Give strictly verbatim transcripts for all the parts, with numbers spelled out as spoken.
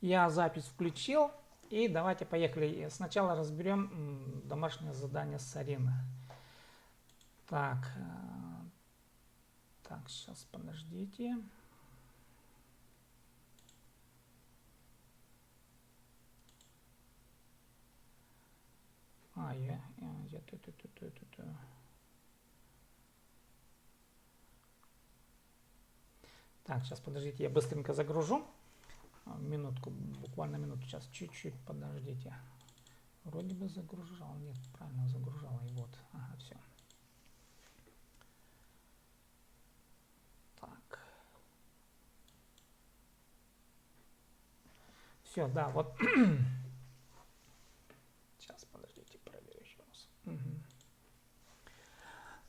Я запись включил. И давайте поехали. Сначала разберем домашнее задание Сарины. Так, э, так, сейчас, подождите. А, я, я, я, ту, ту, ту, ту, ту, ту. Так, сейчас, подождите, я быстренько загружу. А, минутку, буквально минуту, сейчас, чуть-чуть подождите. Вроде бы загружал, нет, правильно загружал, и вот, ага, все. Так. Все, да, вот. Сейчас, подождите, проверю еще раз. Мгм.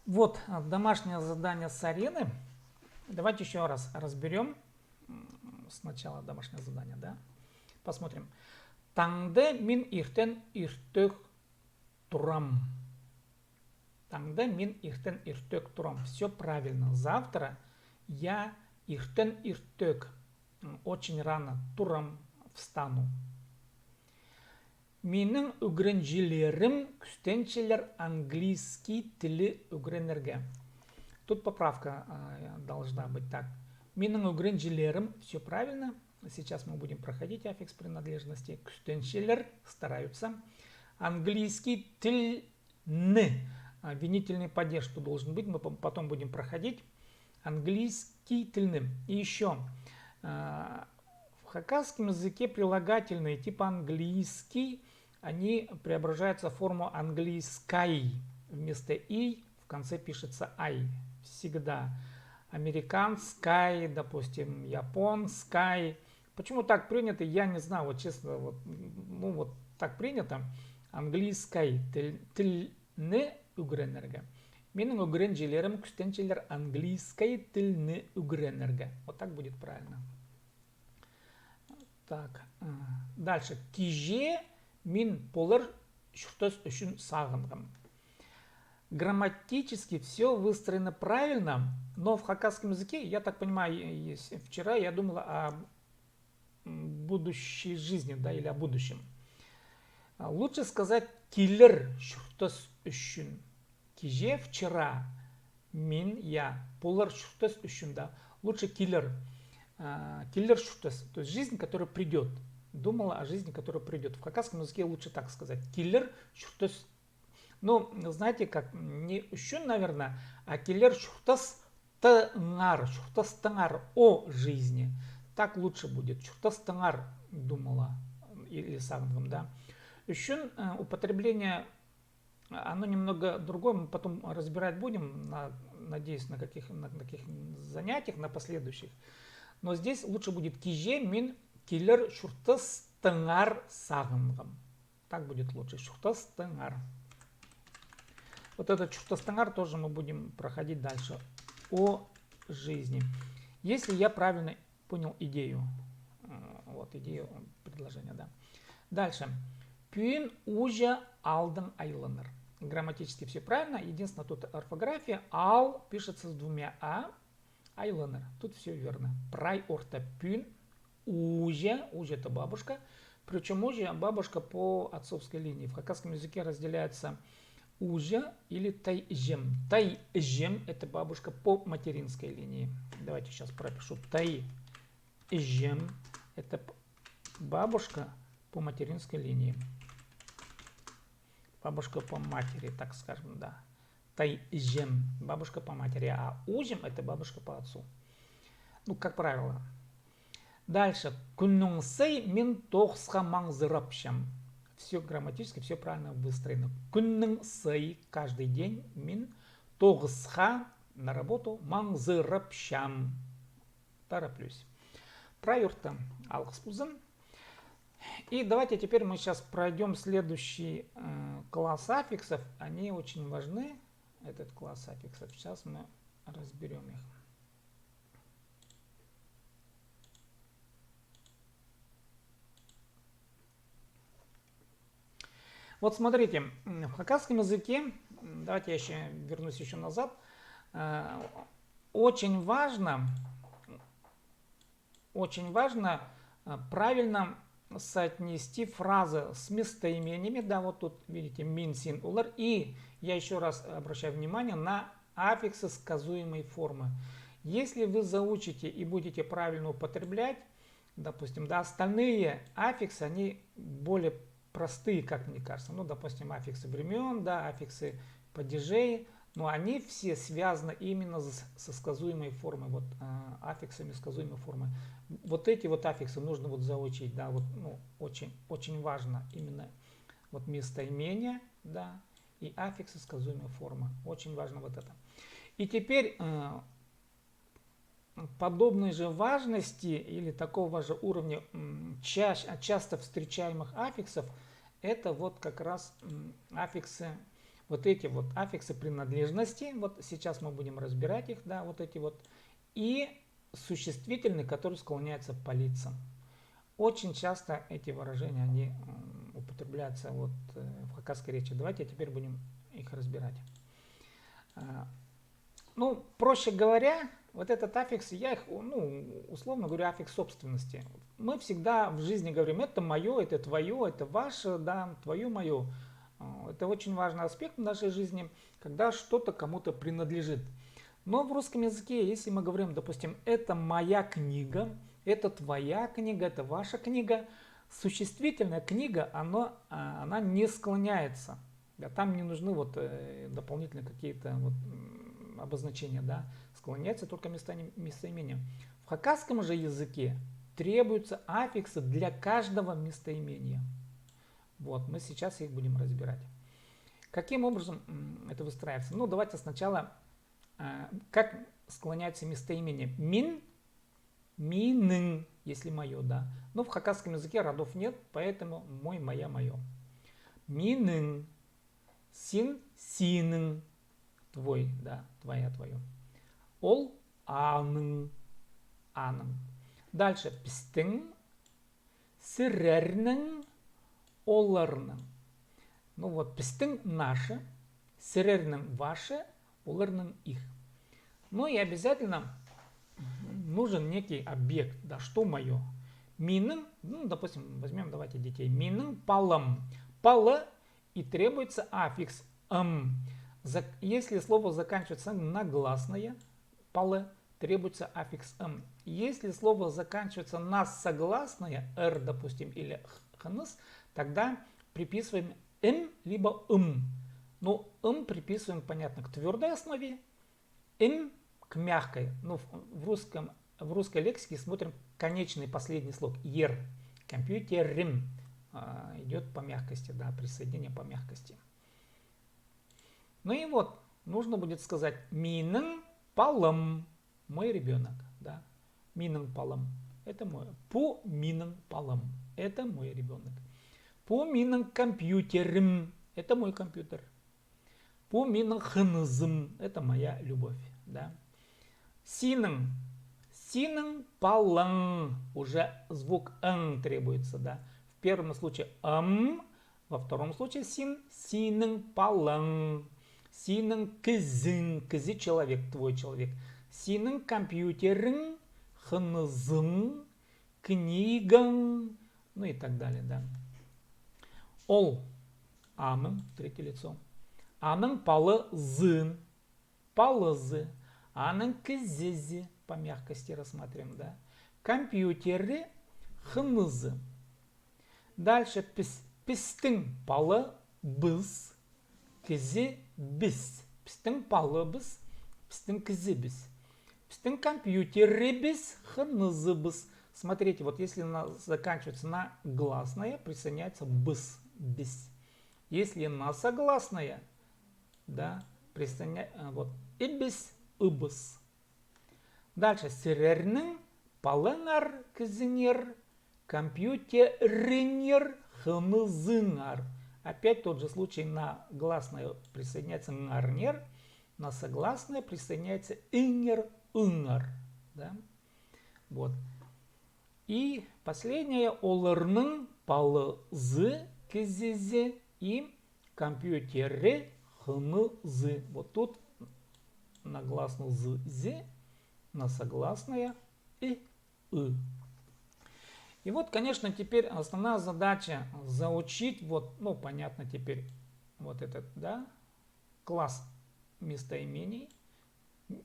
Вот, а, домашнее задание Сарины. Давайте еще раз разберем. М, сначала домашнее задание, да? Посмотрим. Таңда мин иртен иртӧк турам. Таңда мин иртен иртӧк турам. Все правильно. Завтра я иртен иртӧк, м, очень рано турам, встану. Минің ӱгренҷілерім кӱстенчелер английский тілі ӱгренерге. Тут поправка, а, должна быть так. Минің ӱгренҷілерім, все правильно. Сейчас мы будем проходить аффикс принадлежности. Кӱстенчелер, стараются. Английский тілні, а, винительный падеж тут должен быть, мы по- потом будем проходить. Английский тілні. И еще, а, в хакасском языке прилагательные типа английский, они преображаются в форму английской. Вместо и в конце пишется ай. Всегда. Американской, допустим, японской. Почему так принято, я не знаю, вот честно, вот, ну вот так принято. Английской тіл, тілні ӱгренерге. Минің ӱгренҷілерім кӱстенчелер английской тілні ӱгренерге. Вот так будет правильно. Так, а, дальше. Киҷе мин полар чуртас ӱчӱн сағынғам. Грамматически все выстроено правильно, но в хакасском языке, я так понимаю, е- е- вчера я думала о м, будущей жизни, да, или о будущем. А, лучше сказать килер чуртас ӱчӱн. Киҷе, вчера, мин, я, полар чуртас ӱчӱн, да. Лучше килер, а, килер чуртас, то есть жизнь, которая придёт. Думала о жизни, которая придёт. В хакасском языке лучше так сказать. Килер чуртас. Ну, знаете как, не ӱчӱн, наверное, а килер чуртас тыңар, чуртас тыңар, о жизни. Так лучше будет. Чуртас тыңар, думала, или сағынғам, да. Ӱчӱн, э, употребление, оно немного другое, мы потом разбирать будем, на- надеюсь, на каких, на каких занятиях, на последующих. Но здесь лучше будет киҷе мин килер чуртас тыңар сағынғам. Так будет лучше. Чуртас тыңар. Вот этот чуртас тыңар тоже мы будем проходить дальше. О жизни. Если я правильно понял идею. М, вот идею, м, предложения, да. Дальше. Пӱӱн ууҷа аалдаң айланар. Грамматически все правильно. Единственное, тут орфография. Аал пишется с двумя а. Айланар. Тут все верно. Прай орта. Пӱӱн ууҷа, ууҷа — это бабушка. Причём ууҷа — бабушка по отцовской линии. В хакасском языке разделяется ууҷа или тайҷем. Тайҷем — это бабушка по материнской линии. Давайте сейчас пропишу. Тайҷем — это п- бабушка по материнской линии. Бабушка по матери, так скажем, да. Тайҷем — бабушка по матери, а ууҷам — это бабушка по отцу. Ну, как правило. Дальше. Кӱннің сай мин тоғысха маңзырапчам. Все грамматически, все правильно выстроено. Кӱннің сай, каждый день, мин тоғысха, на работу, маңзырапчам. Тороплюсь. Прай орта. Алғыс ползын. И давайте теперь мы сейчас пройдём следующий, э, класс аффиксов. Они очень важны, этот класс аффиксов. Сейчас мы разберём их. Вот смотрите, м, в хакасском языке, м, давайте я ещё вернусь ещё назад, э, очень важно, очень важно, А, правильно соотнести фразы с местоимениями, да, вот тут, видите, мин, син, олар. И я еще раз обращаю внимание на аффиксы сказуемой формы. Если вы заучите и будете правильно употреблять, допустим, да, остальные аффиксы, они более простые, как мне кажется. Ну, допустим, аффиксы времён, да, аффиксы падежей, но они все связаны именно с- со сказуемой формой, вот, а, аффиксами сказуемой формы. Вот эти вот аффиксы нужно вот заучить, да, вот, ну, очень, очень важно именно вот местоимение, да, и аффиксы сказуемой формы. Очень важно вот это. И теперь, э, подобной же важности или такого же уровня, м, ча- часто встречаемых аффиксов, это вот как раз, м, аффиксы, вот эти вот аффиксы принадлежности, вот сейчас мы будем разбирать их, да, вот эти вот, и существительные, которые склоняются по лицам. Очень часто эти выражения, они, м, употребляются вот, э, в хакасской речи. Давайте теперь будем их разбирать. А, Ну, проще говоря, вот этот аффикс, я их, ну, условно говорю, аффикс собственности. Мы всегда в жизни говорим: «Это моё, это твоё, это ваше, да, твоё, моё». А, это очень важный аспект в нашей жизни, когда что-то кому-то принадлежит. Но в русском языке, если мы говорим, допустим, «это моя книга», «это твоя книга», «это ваша книга», существительное «книга», оно, а, она не склоняется. Да, там не нужны вот, э, дополнительные какие-то вот, м, обозначения, да. Склоняется только место-, местоимение. В хакасском же языке требуются аффиксы для каждого местоимения. Вот, мы сейчас их будем разбирать. Каким образом, м, это выстраивается? Ну, давайте сначала, э, как склоняется местоимение. Мин, минің, если моё, да. Но в хакасском языке родов нет, поэтому мой, моя, моё. Минің, син, синің, твой, да, твоя, твоё. Ол аның, аның. Дальше пістің, сірернің, оларның. Ну вот, пістің, наше, сірернің, ваше, оларның, их. Ну и обязательно нужен некий объект, да, что моё. Минің, ну, допустим, возьмём, давайте, детей. Минің палам. Пала, и требуется аффикс ым. Зак- если слово заканчивается на гласное, пала, требуется аффикс ым. Если слово заканчивается на согласное, р, допустим, или х- хыныс, тогда приписываем им либо ым. Ну, ым приписываем, понятно, к твёрдой основе, им к мягкой. Ну, в, в русском, в русской лексике смотрим конечный последний слог, ер. Компьютерім, а, идёт по мягкости, да, присоединение по мягкости. Ну и вот, нужно будет сказать: минің палам, мой ребёнок, да. Минің палам, это мой. Пу минің палам, это мой ребёнок. Пу минің компьютерім, это мой компьютер. Пу минің хынызым, это моя любовь, да. Синің, синің палаң, уже звук ң требуется, да. В первом случае ым, во втором случае син, синің палаң, синің кізің, кізі — человек, твой человек, синің компьютерің, хынызың, книгаң, ну и так далее, да. Ол, аның, третье лицо. Аның палазы, палазы, аның кізізі, по мягкости рассматриваем, да. Компьютері, хынызы. Дальше піс, пістің палабыс, кізібіс. Пістің палабыс, пістің кізібіс. Пістің компьютерібіс, хынызыбыс. Смотрите, вот если на, заканчивается на гласное, присоединяется быс, біс. Если на согласное, да, присоединя-, а, вот, ібіс, ыбыс. Дальше. Сірернің палаңар, кізіңер, компьютеріңер, хынызыңар. Опять тот же случай: на гласное присоединяется ңарнер, на согласное присоединяется иңер, ыңар. Да? Вот. И последнее: оларның палазы, кізізі, и компьютері, хынызы. Вот тут на гласную з, зі, на согласное и ы. И вот, конечно, теперь основная задача заучить, вот, ну, понятно теперь, вот этот, да, класс местоимений,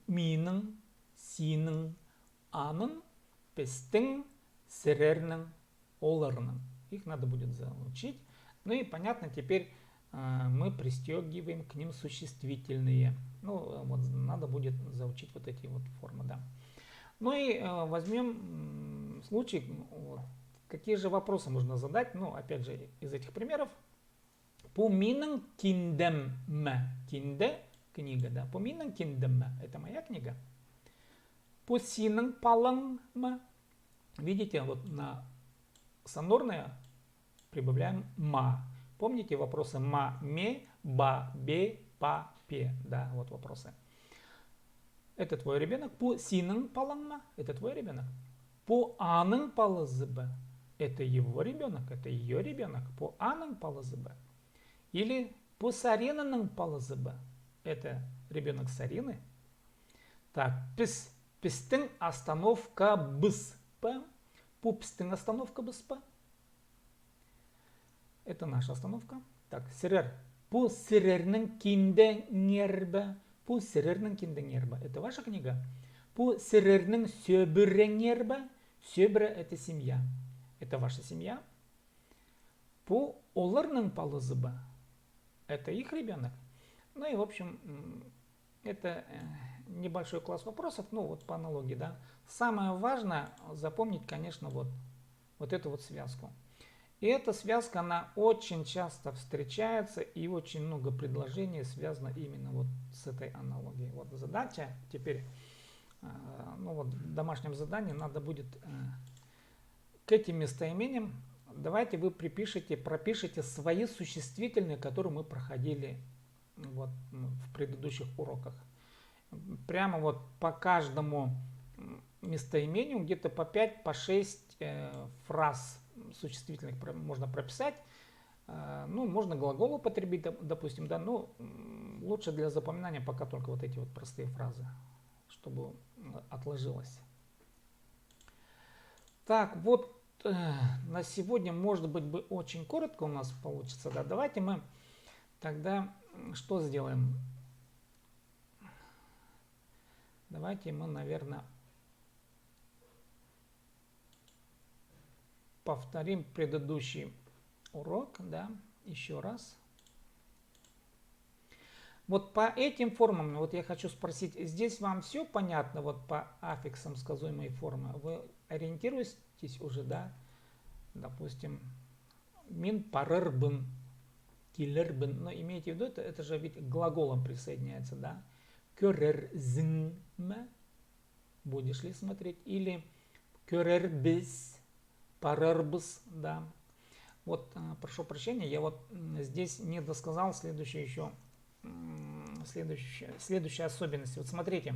минің, синің, аның, пістің, сірернің, оларның. Их надо будет заучить. Ну и понятно, теперь э, мы пристёгиваем к ним существительные. Ну, э, вот надо будет заучить вот эти вот формы, да. Ну и э, возьмём м, случай, м, вот, какие же вопросы можно задать, ну, опять же, из этих примеров. Пу минің киндем ме? Кинде — книга, да. Пу минің киндем ме? Это моя книга. Пу синің палаң ма? Видите, вот на сонорные прибавляем ма. Помните вопросы ма, ме, ба, бе, па, пе? Да, вот вопросы. Это твой ребёнок. Пу синің палаң ма? Это твой ребёнок. Пу аның палазы ба? Это его ребёнок, это её ребёнок. Пу аның палазы ба? Или пу Саринанның палазы ба? Это ребёнок Сарины. Так, піс, пістің остановкабыс па? Пу пістің остановкабыс па? Это наша остановка. Так, сірер. Пу сірернің киндеңер бе? Пу сірернің киндеңер бе? Это ваша книга. Пу сірернің сӧбіреңер бе? Сӧбіре — это семья. Это ваша семья. Пу оларның палазы ба? Это их ребёнок. Ну и, в общем, м, это э, небольшой класс вопросов, ну вот по аналогии, да. Самое важное запомнить, конечно, вот, вот эту вот связку. И эта связка, она очень часто встречается, и очень много предложений связано именно вот с этой аналогией. Вот задача теперь, э, ну вот в домашнем задании надо будет э, к этим местоимениям, давайте вы припишите, пропишите свои существительные, которые мы проходили вот, м, в предыдущих уроках. Прямо вот по каждому м, местоимению где-то по пять, по шесть э, фраз существительных про- можно прописать. Э, Ну, можно глагол употребить, доп- допустим, да, ну, м, лучше для запоминания пока только вот эти вот простые фразы, чтобы м, отложилось. Так, вот э, на сегодня, может быть, бы очень коротко у нас получится, да. Давайте мы тогда м, что сделаем? Давайте мы, наверное, повторим предыдущий урок, да, ещё раз. Вот по этим формам, вот я хочу спросить, здесь вам всё понятно, вот по аффиксам сказуемой формы? Вы ориентируетесь уже, да? Допустим, мин парарбын, килербін. Но имейте в виду, это, это же ведь к глаголам присоединяется, да? Кӧрерзің ме? Будешь ли смотреть? Или кӧрербіс, парарбыс, да. Вот, э, прошу прощения, я вот м, здесь не досказал следующую ещё, м, следующую, следующую особенность. Вот смотрите,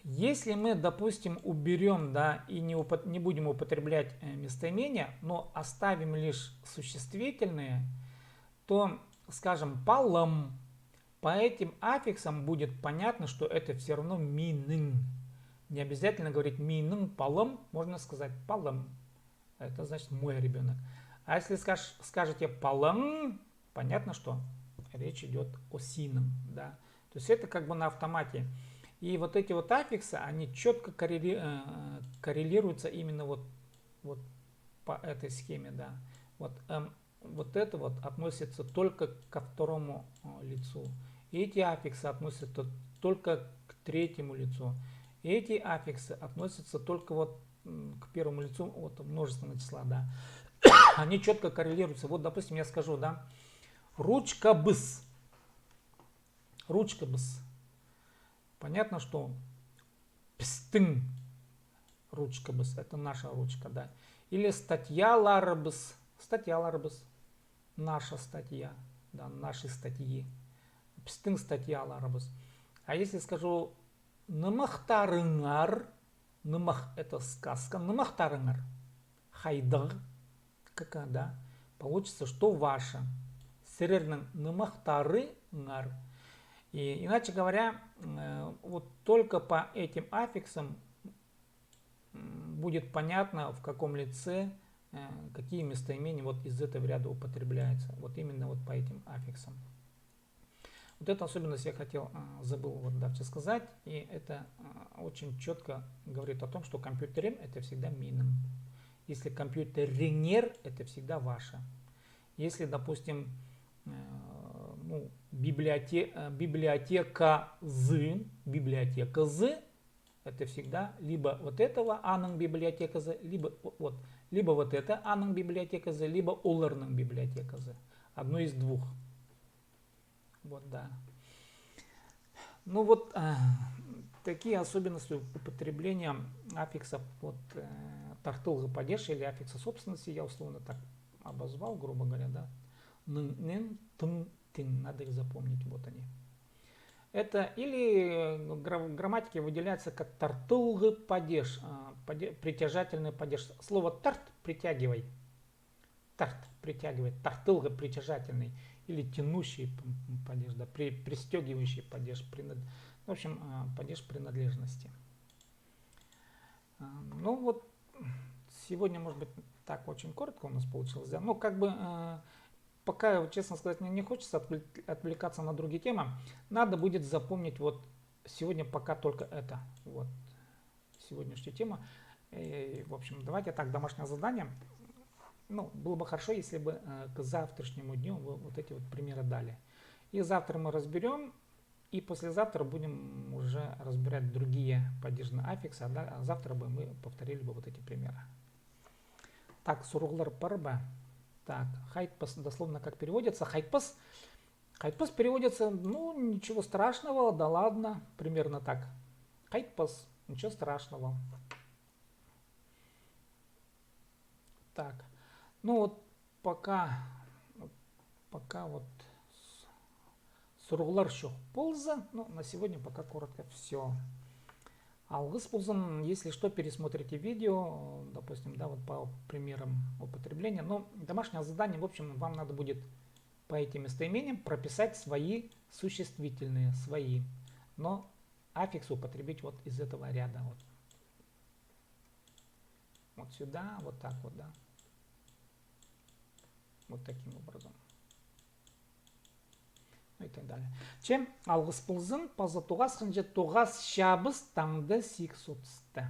если мы, допустим, уберём, да, и не, упот- не будем употреблять э, местоимения, но оставим лишь существительные, то, скажем, палам, по этим аффиксам будет понятно, что это всё равно минің. Не обязательно говорить минің палам, можно сказать палам. Это значит мой ребёнок. А если скаж- скажете палаң, понятно, что речь идёт о синің, да. То есть это как бы на автомате. И вот эти вот аффиксы, они чётко коррели- э, коррелируются именно вот, вот по этой схеме, да. Вот эм, вот это вот относится только ко второму э, лицу. Эти аффиксы относятся только к третьему лицу. Эти аффиксы относятся только вот м, к первому лицу вот множественного числа, да. Они чётко коррелируются. Вот, допустим, я скажу, да, ручкабыс. Ручкабыс. Понятно, что пістің ручкабыс, это наша ручка, да. Или статьяларыбыс, статьяларыбыс, наша статья, да, наши статьи, пістің статьяларыбыс. А если скажу нымахтарыңар, нымах — это сказка, нымахтарыңар, хайдағ, к к, да, получится, что ваша, сірернің нымахтарыңар. И, иначе говоря, э, вот только по этим аффиксам будет понятно, в каком лице, э, какие местоимения вот из этого ряда употребляются. Вот именно вот по этим аффиксам. Вот эту особенность я хотел, а, забыл вот давеча сказать, и это, а, очень четко говорит о том, что компьютерім — это всегда минің. Если компьютеріңер — это всегда ваше. Если, допустим, э, ну, библиоте-, э, библиотеказы, библиотеказы — это всегда либо вот этого аның библиотеказы, либо вот, либо вот это аның библиотеказы, либо оларның библиотеказы. Одно из двух. Вот, да. Ну вот, а, такие особенности употребления аффиксов, вот, э, тартылғы падеж или аффикса собственности, я условно так обозвал, грубо говоря, да. Ның, нің, тың, тиң, надо их запомнить, вот они. Это или, э, гра-, в грамматике выделяется как тартылғы падеж, а, паде-, притяжательный падеж. Слово тарт — притягивай. Тарт — притягивает, тартылғы — притяжательный, или тянущий п-, п-, падеж, да, при-, пристёгивающий падеж, принад-, в общем, а, падеж принадлежности. А, ну вот, сегодня, может быть, так очень коротко у нас получилось, да. Ну, как бы, а, пока, вот, честно сказать, мне не хочется отвлек-, отвлекаться на другие темы. Надо будет запомнить вот сегодня пока только это. Вот. Сегодняшняя тема. Э, в общем, давайте так, домашнее задание. Ну, было бы хорошо, если бы, э, к завтрашнему дню вы вот эти вот примеры дали. И завтра мы разберём, и послезавтра будем уже разбирать другие падежные аффиксы, а да-, а завтра бы мы повторили бы вот эти примеры. Так, сурығлар пар ба? Так, хайтпас дословно как переводится? Хайтпас, хайтпас переводится, ну, ничего страшного, да ладно, примерно так. Хайтпас, ничего страшного. Так, ну вот пока, вот пока вот с-, сурығлар чох полза, ну, на сегодня пока коротко всё. Алғыс ползын, если что, пересмотрите видео, допустим, да, вот по примерам употребления. Ну, домашнее задание, в общем, вам надо будет по этим местоимениям прописать свои существительные, свои. Но аффикс употребить вот из этого ряда. Вот. Вот сюда, вот так вот, да. Вот таким образом. Ну и так далее. Че, алғыс ползын, паза тоғасханҷа, тоғасчабыс таңда сигіс отыста.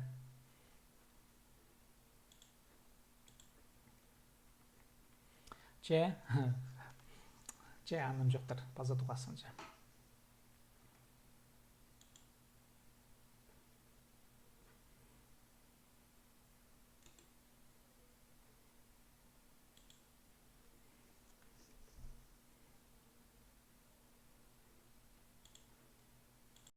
Че, че, анымҷохтар, паза тоғасханҷа.